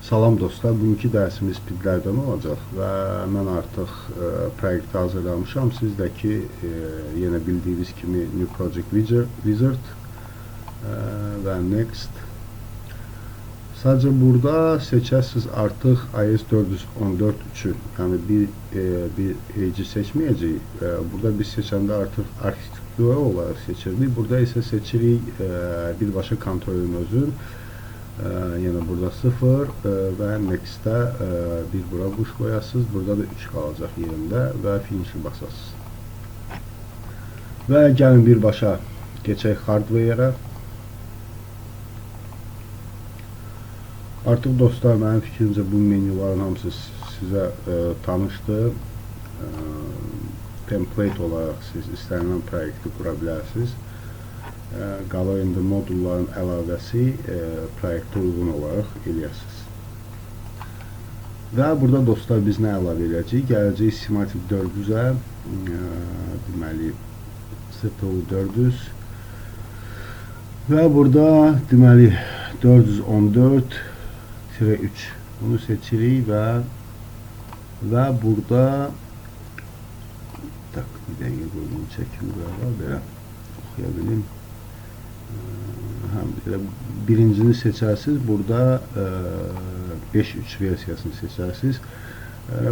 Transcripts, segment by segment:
Salam dostlar, bugünkü dərsimiz PID-lərdən olacaq və mən artıq proyekti hazırlamışam. Siz də ki, yenə bildiyiniz kimi New Project Wizard və Next. Sadəcə burada seçərsiniz artıq IS 414.3-ü, yəni bir H-i seçməyəcəyik. Burada biz seçəndə artıq arxitektura olaraq seçirdik. Burada isə seçirik birbaşa kontrolün özün. Yəni burada 0 və Next-də bir bura quş qoyasınız. Burada da 3 qalacaq yerində və Finish-i basasınız. Və gəlin birbaşa keçək hardware-ə. Artıq dostlar, mənim fikrimcə bu menyuların hamısı sizə tanışdır. Template olaraq siz istənilən proyekti qura bilərsiniz. Qalır indi modulların əlavəsi proyektə uyğun olaraq eləyəsiniz. Və burada dostlar biz nə əlavə eləyəcəyik? Gələcəyik Simatic 400-ə, deməli CPU 400 və burada deməli 414-3 bunu seçirik və burada bir dəqiqə qoy bunu çəkim qırağa, belə oxuya bilim. Həm belə birincini seçərsiniz, burada 5.3 versiyasını seçərsiniz.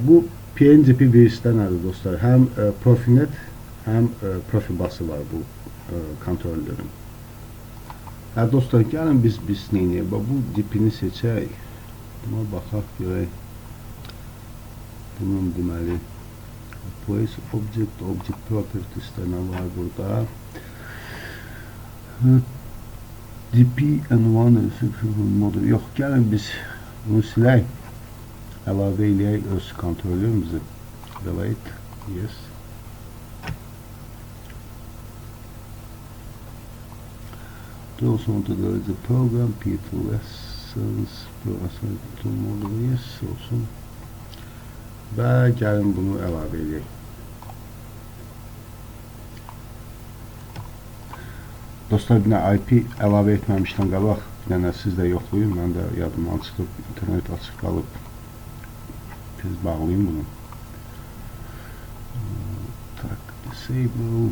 Bu PNDP virusdə nədir dostlar? Həm Profinet, həm Profibus-ı var bu kontrollerin. Dostlar, gəlin biz nə edək? Bu dipini seçək. Buna baxaq görək. Bunun deməli place object, object properties-də nə var burada? DP N1 model. Yox, gəlin biz bunu silək. Əlavə eləyək öz kontrolümüzü. Delete, yes. Do also want to delete the program, P2 lessons, pro model, yes olsun. Və gəlin bunu əlavə eləyək. Dostlar, bir IP əlavə etməmişdən qabaq, bir dənə siz də yoxlayın, mən də yadımdan çıxıb, internet açıq qalıb, tez bağlayayım bunu. Tak, disable,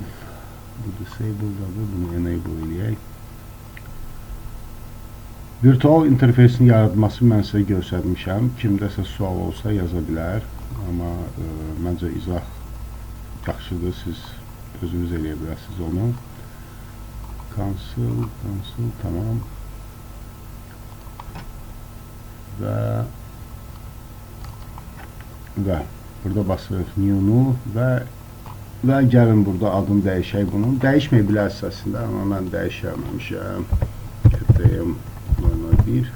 bu disable'dadır, bunu enable eləyək. Virtual interfeysin yaratması mən sizə göstərmişəm, kimdəsə sual olsa yaza bilər, amma məncə izah yaxşıdır, siz özünüz eləyə bilərsiniz onu. Cancel, cancel, tamam. Və burada basırıq new-nu və gəlin burada adını dəyişək bunun. Dəyişməyə bilərsiniz əslində, amma mən dəyişəməmişəm. TM 001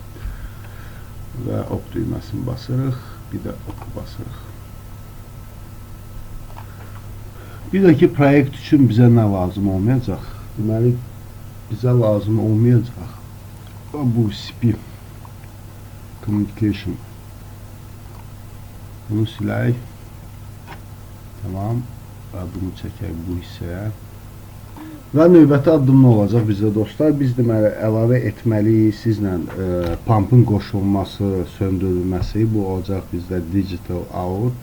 və ok düyməsini basırıq. Bir də oku basırıq. Bir də ki, proyekt üçün bizə nə lazım olmayacaq? Deməli, bizə lazım olmayacaq bu CP Communication. Bunu silək. Tamam. Və bunu çəkək bu hissəyə. Və növbəti addım nə olacaq bizdə dostlar? Biz deməli əlavə etməliyik sizlə pumpın qoşulması, söndürülməsi. Bu olacaq bizdə digital out,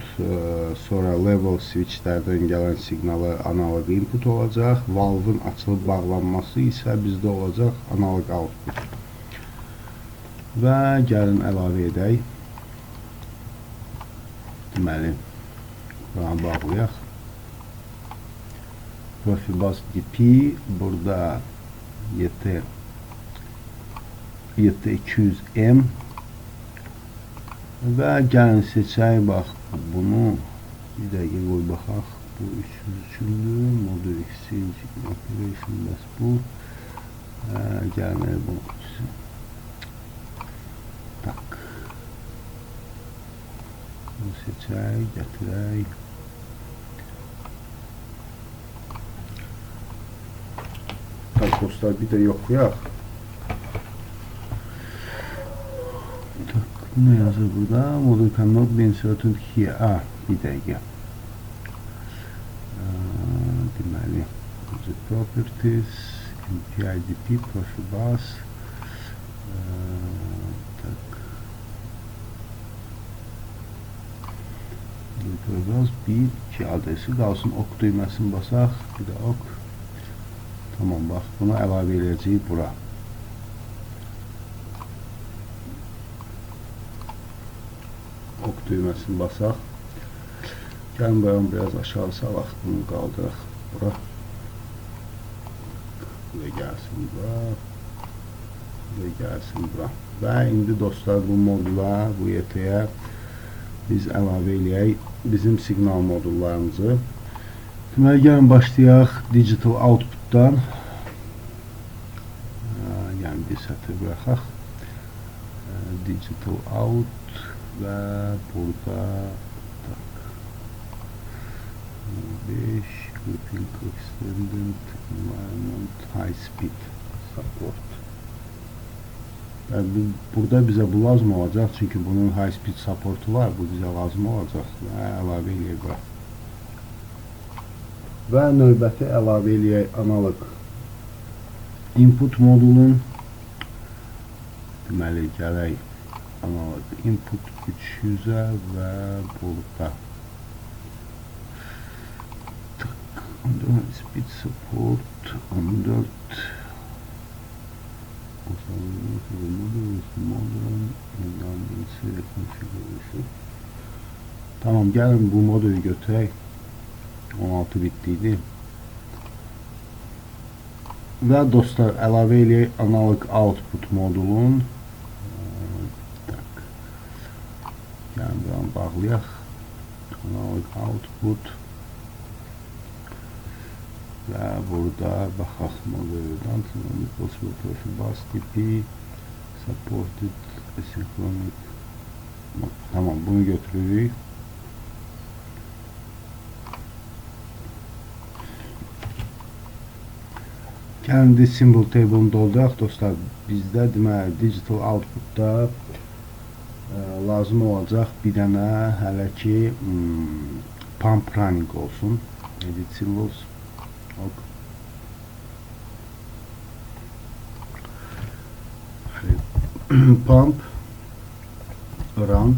sonra level switchlərdən gələn siqnalı analog input olacaq. Valve'ın açılıb bağlanması isə bizdə olacaq analog output. Və gəlin əlavə edək. Deməli, buranı bağlayaq. Profibus DP burada YT200M və gəlin seçək, bax bunu bir dəqiqə qoy baxaq, bu 303-ündür, Model Exchange Operation, bəs bu gəlin bunu tak, bunu seçək, gətirək. Tak dostlar, bir də yoxlayaq. Tak, nə yazır burada? Model cannot be inserted here. Ah, bir dəqiqə. Deməli, the properties, MPIDP, Profibus. Tak. Biraz 1, 2 adresi qalsın. Ok düyməsini basaq. Bir də ok. Tamam, bax, bunu əlavə eləyəcəyik bura. Ok düyməsini basaq. Gəlin buranı biraz aşağı salaq. Bunu qaldıraq bura. Bu da gəlsin bura. Bu da gəlsin bura. Və indi dostlar bu modula, bu YT-yə biz əlavə eləyək bizim siqnal modullarımızı. Deməli, gəlin başlayaq digital output'dan. Yəni bir sətir buraxaq. Digital out və burada tak, 5 clipping extended environment high speed support. Yəni, burada bizə bu lazım olacaq, çünki bunun high speed supportu var, bu bizə lazım olacaq və əlavə eləyək bura. Və növbəti əlavə eləyək analog input modulun. Deməli, gələk analog input 300-ə və burada speed support 14 Tamam, gəlin bu modülü götürək. 16 bitliydi. Və dostlar, əlavə eləyək analog output modulun. Tak. Gəlin buranı bağlayaq. Analog output. Və burada baxaq modüldən possible Profibus tipi supported asynchronic. Tamam, bunu götürürük. Gəlin symbol table-ını dolduraq dostlar. Bizdə deməli digital outputda lazım olacaq bir dənə hələ ki pump running olsun. Edit symbols. Ok. Pump run.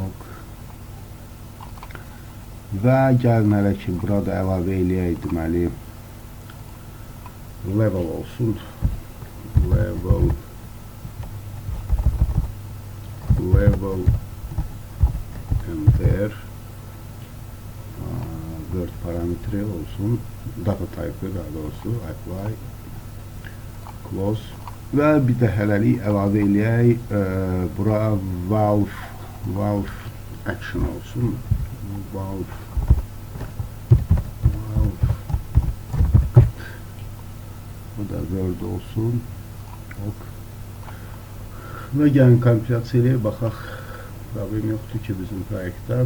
Ok. Və gəlin hələ ki burada əlavə eləyək, deməli level olsun. Level level enter Word parametre olsun. Data type'ı daha doğrusu apply close və bir də hələlik əlavə eləyək bura valve action olsun. Valve bu da Word olsun. Ok. Və gəlin kompilyasiya eləyək, baxaq. Problem yoxdur ki bizim proyektdə.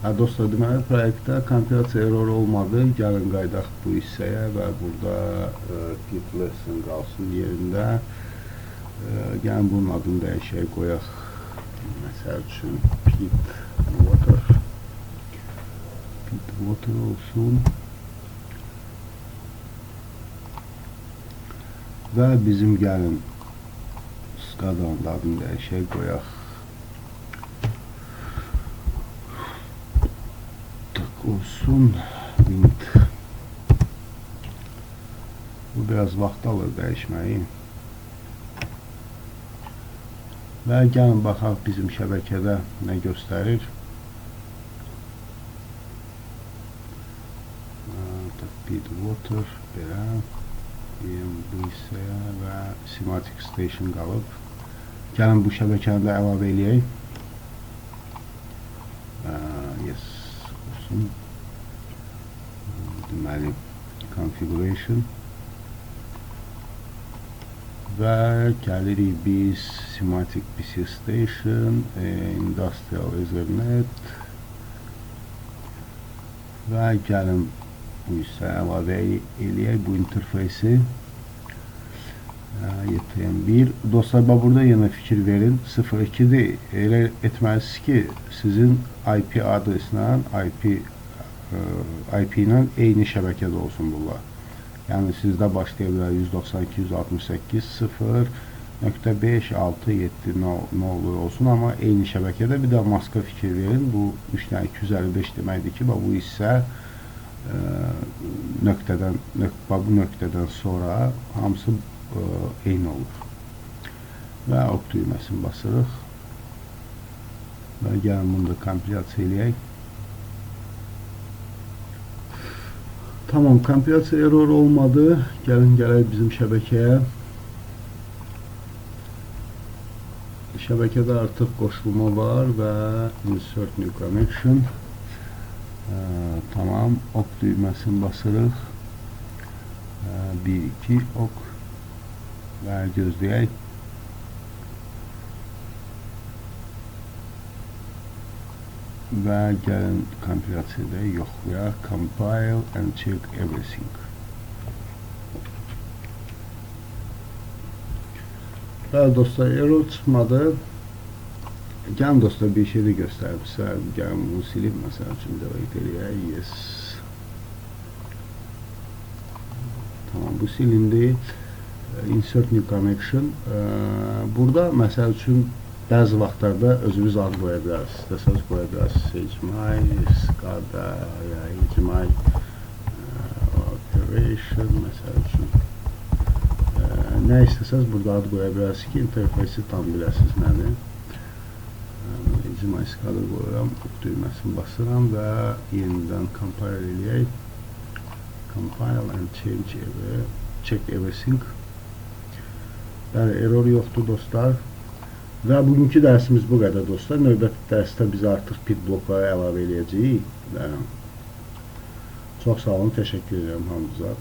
Hə, dostlar, deməli, proyektdə kompilyasiya error olmadı. Gəlin qayıdaq bu hissəyə və burada pit lesson qalsın yerində. Gəlin bunun adını dəyişək, qoyaq. Məsəl üçün pit water. Pit water olsun. Və bizim gəlin SCADA-nın da adını dəyişək, qoyaq. Olsun wind. Bu biraz vaxt alır dəyişməyi. Və gəlin baxaq bizim şəbəkədə nə göstərir. Pit water belə bu hissəyə və Simatic Station qalıb. Gəlin bu şəbəkəni də əlavə eləyək. Yes olsun. Deməli configuration və gəlirik biz Simatic PC Station, Industrial Ethernet və gəlin bu hissə əlavə eləyək bu interfeysi. YTM1. Dostlar, bax burada yenə fikir verin. 02-dir. Elə etməlisiniz ki, sizin IP adresinə, IP IP ilə eyni şəbəkədə olsun bunlar. Yəni sizdə başlaya bilər 192, 168, 0, .5, 6, 7 nə olur olsun, amma eyni şəbəkədə bir də maska fikir verin. Bu 3 dənə 255 deməkdir ki, bu hissə nöqtədən, bu nöqtədən sonra hamısı eyni olur. Və ok düyməsini basırıq. Və gəlin bunu da kompilyasiya eləyək. Tamam, kompilyasiya error olmadı. Gəlin gələk bizim şəbəkəyə. Şəbəkədə artıq qoşulma var və insert new connection. Tamam, ok düyməsini basırıq. 1, 2, ok və gözləyək. Və gəlin kompilyasiyada yoxlayaq. Compile and check everything. Bəli dostlar, error çıxmadı. Gəlin dostlar, bir şey də göstərim sizə. Gəlin bunu silib, məsəl üçün delete eləyək. Yes. Tamam, bu silindi. Insert new connection. Burada məsəl üçün bəzi vaxtlarda özünüz ad qoya bilərsiniz. İstəsəniz qoya bilərsiniz. HMI, SCADA, ya HMI operation, məsəl üçün. Nə istəsəniz burada ad qoya bilərsiniz ki, interfeysi tam biləsiniz nədir. HMI SCADA qoyuram, ok düyməsini basıram və yenidən compile eləyək. Compile and change every, check everything. Bəli, error yoxdur dostlar. Və bugünkü dərsimiz bu qədər dostlar. Növbəti dərsdə biz artıq pit blokları əlavə eləyəcəyik. Çox sağ olun, təşəkkür edirəm hamınıza.